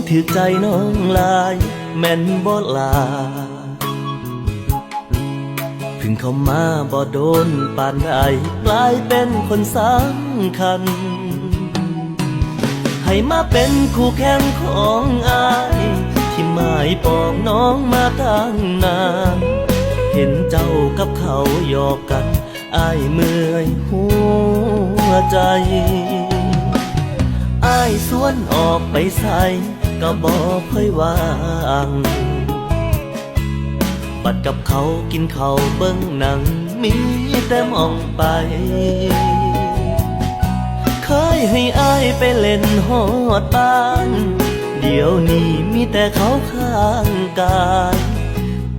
ຖືກໃຈນ້ອງຫຼາຍແມ່ນບໍ່ລາ? ເພິ່ງເຂົ້າມາບໍ່ດົນປານໃດ ກາຍເປັນຄົນສຳຄັນ ໃຫ້ມາເປັນຄູ່ແຂ່ງຂອງອ້າຍ ທີ່ໝາຍປອງນ້ອງມາຕັ້ງນານ ເຫັນເຈົ້າກັບເຂົາຫຍອກກັນ ອ້າຍເມື່ອຍຫົວໃຈ ອ້າຍຊວນອອກໄປໃສກໍບໍ່ຄ່ອຍວ່າງ ບັດກັບເຂົາກິນເຂົ້າເບິ່ງໜັງ ມີແຕ່ໝ່ອງໄປ ເຄີຍໃຫ້ອ້າຍໄປເລ່ນຮອດບ້ານ ດຽວນີ້ມີແຕ່ເຂົາຂ້າງກາຍ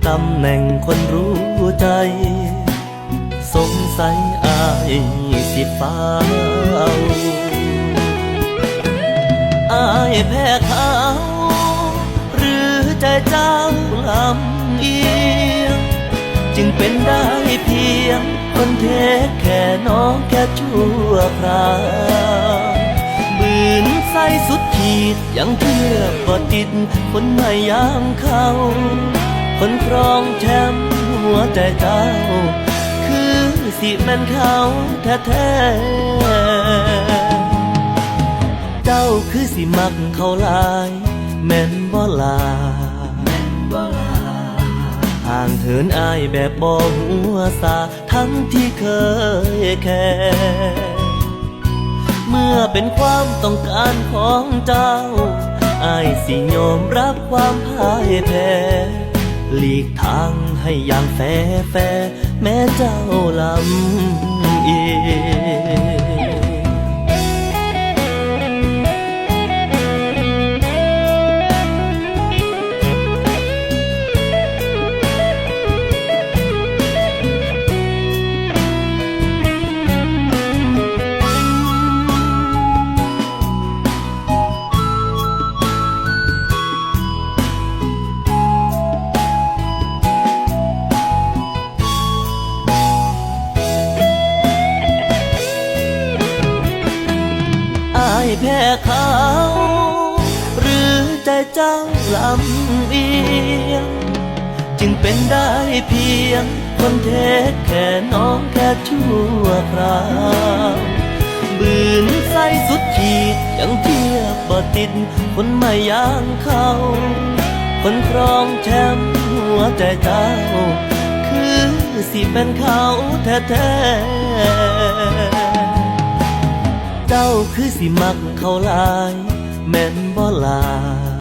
ຕຳແໜ່ງຄົນຮູ້ໃຈ ສົງໄສອ້າຍຊິຟ້າວ ອ້າຍແພ້ເຂົາ ຫຼືໃຈເຈົ້າລຳອຽງ ຈຶ່ງເປັນໄດ້ພຽງຄົນເທກແຄ່ນ້ອງແຄ່ຊົ່ວຄາວ ບືນໃສ່ສຸດຂີດ ຍັງທຽບບໍ່ຕິດ ຄົນໃໝ່ຢ່າງເຂົາ ຄົນຄຣອງແທມຫົວໃຈເຈົ້າ ຄືຊິແມ່ນເຂົາແທ້ໆ ເຈົ້າຄືຊິມັກເຂົາຫຼາຍ ແມ່ນບໍ່ລາ? ຫ່າງເຫີນອ້າຍແບບບໍ່ຫົວສາ ທັງທີ່ເຄີຍແຄ ເມື່ອເປັນຄວາມຕ້ອງການຂອງເຈົ້າ ອ້າຍຊິຍອມຮັບຄວາມພ່າຍແພ້ ຫຼີກທາງໃຫ້ຢ່າງແຟໆ ແມ້ເຈົ້າລຳອຽງ ອ້າຍແພ້ເຂົາ ຫຼື ໃຈເຈົ້າລຳອຽງ ຈຶ່ງເປັນໄດ້ພຽງຄົນເທກແຄ່ນ້ອງແຄ່ຊົ່ວຄາວ ບືນໃສ່ສຸດຂີດ ຍັງທຽບບໍ່ຕິດ ຄົນໃໝ່ຢ່າງເຂົາ ຄົນຄຣອງແທມຫົວໃຈເຈົ້າ ຄືຊິແມ່ນເຂົາແທ້ໆ ເຈົ້າຄືຊິມັກເຂົາຫຼາຍ ແມ່ນບໍ່ລາ?